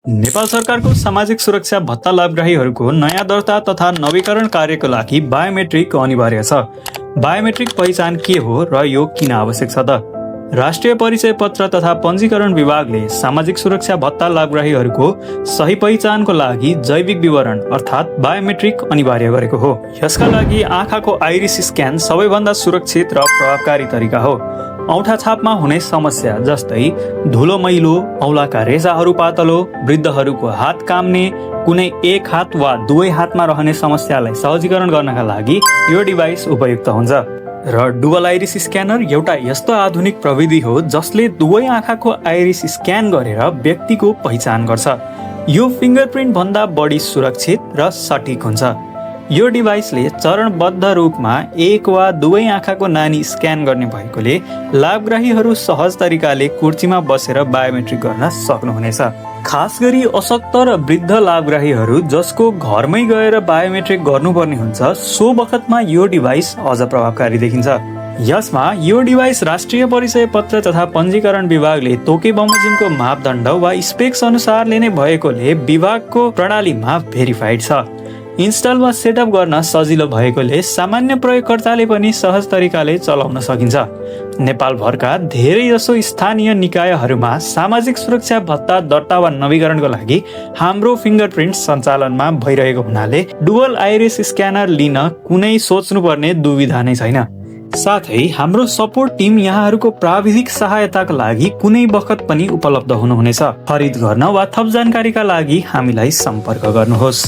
नेपाल सरकारको सामाजिक सुरक्षा भत्ता लाभग्राहीहरूको नयाँ दर्ता तथा नवीकरण कार्यको लागि बायोमेट्रिक अनिवार्य छ। बायोमेट्रिक पहिचान के हो र यो किन आवश्यक छ त? राष्ट्रिय परिचय पत्र तथा पञ्जीकरण विभागले सामाजिक सुरक्षा भत्ता लाभग्राहीहरूको सही पहिचानको लागि जैविक विवरण अर्थात् बायोमेट्रिक अनिवार्य गरेको हो। यसका लागि आँखाको आइरिस स्क्यान सबैभन्दा सुरक्षित र प्रभावकारी तरिका हो। औँठा छापमा हुने समस्या जस्तै धुलो मैलो, औँलाका रेसाहरू पातलो, वृद्धहरूको हात काम्ने, कुनै एक हात वा दुवै हातमा रहने समस्यालाई सहजीकरण गर्नका लागि यो डिभाइस उपयुक्त हुन्छ। र डुअल आइरिस स्क्यानर एउटा यस्तो आधुनिक प्रविधि हो जसले दुवै आँखाको आइरिस स्क्यान गरेर व्यक्तिको पहिचान गर्छ। यो फिङ्गरप्रिन्ट भन्दा बढी सुरक्षित र सटिक हुन्छ। यो डिभाइसले चरणबद्ध रूपमा एक वा दुवै आँखाको नानी स्क्यान गर्ने भएकोले लाभग्राहीहरू सहज तरिकाले कुर्चीमा बसेर बायोमेट्रिक गर्न सक्नुहुनेछ। खास गरी अशक्त र वृद्ध लाभग्राहीहरू जसको घरमै गएर बायोमेट्रिक गर्नुपर्ने हुन्छ, सो बखतमा यो डिभाइस अझ प्रभावकारी देखिन्छ। यसमा यो डिभाइस राष्ट्रिय परिचय पत्र तथा पञ्जीकरण विभागले तोके बमोजिमको मापदण्ड वा स्पेक्स अनुसारले नै भएकोले विभागको प्रणालीमा भेरिफाइड छ। इन्स्टल वा सेटअप गर्न सजिलो भएकोले सामान्य प्रयोगकर्ताले पनि सहज तरिकाले चलाउन सकिन्छ। नेपालभरका धेरैजसो स्थानीय निकायहरूमा सामाजिक सुरक्षा भत्ता दर्ता वा नवीकरणको लागि हाम्रो फिङ्गरप्रिन्ट सञ्चालनमा भइरहेको हुनाले डुअल आइरिस स्क्यानर लिन कुनै सोच्नुपर्ने दुविधा नै छैन। साथै हाम्रो सपोर्ट टिम यहाँहरूको प्राविधिक सहायताका लागि कुनै बखत पनि उपलब्ध हुनुहुनेछ। खरिद गर्न वा थप जानकारीका लागि हामीलाई सम्पर्क गर्नुहोस्।